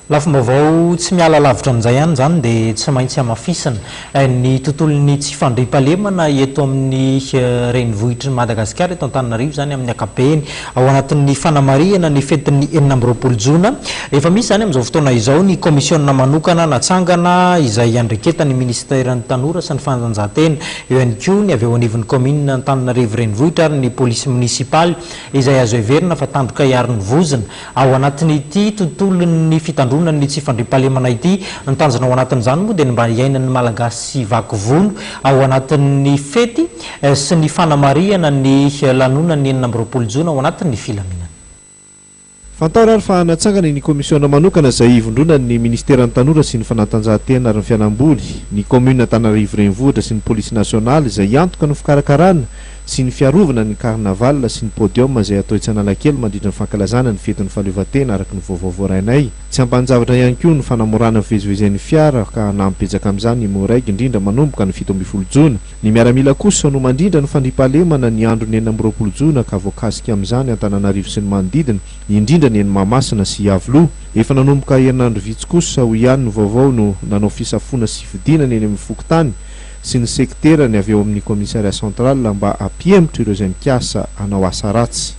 Lafim-baovao tsy miala lavitra amin'izay ihany izany dia tsy maintsy hamafisina ny tontolon'ny tsy fandriampahalemana eto amin'ny renivohitr'i Madagasikara, eto Antananarivo izany amin'ny ankapobeny. Ao anatin'ny fanamarihana ny fetin'ny 26 jona, efa misy izany amin'izao fotoana izao ny kaomisiona manokana natsangana izay iandraiketan'ny minisiteran'ny Tanora sy ny Fanatanjahantena. Eo ihany koa ny avy eo anivon'ny kaominina Antananarivo Renivohitra ary ny polisy monisipaly izay azo heverina fa tandroka hiaro ny vozona. Ao anatin'ity tontolon'ny fitandroana ny tsy fandriampahalemana ity, ny tanjona ao anatin'izany moa dia ny mba hiainan'ny Malagasy vaky volo ao anatin'ny fety sy ny fanamarihana ny lanonan'ny 26 jona ao anatin'ny filaminana. Fantaro ary fa natsangana ny komisiona manokana izay ivondronan'ny Ministeran'ny Tanora sy ny Fanatanjahantena ary ny Fialamboly, ny Kaominina Antananarivo Renivohitra sy ny Polisy Nasionaly izay hiantoka ny fikarakarana sy ny fiarovana ny Carnaval sy ny Podium izay atao etsy Analakely mandritra ny fankalazana ny fetin'ny fahaleovantena araka ny vaovao voarainay. Tsy ambanin-javatra ihany koa ny fanamorana ny fivezivezen'ny fiara ka hanampy betsaka amin'izany ny Emmo-Reg indrindra manomboka ny 17 jona. Ny miaramila kosa no mandrindra ny fandriampahalemana ny andron'ny 26 jona ka voakasika amin'izany Antananarivo sy ny manodidina, indrindra ny eny Mahamasina sy Iavoloha. Efa nanomboka herinandro vitsy kosa, hoy ihany ny vaovao, no nanao fisafoana sy fidinana eny amin'ny fokontany sy ny sekterany avy ao amin'ny Commissariat Central mba hampihemotra ireo izay mikasa hanao asa ratsy.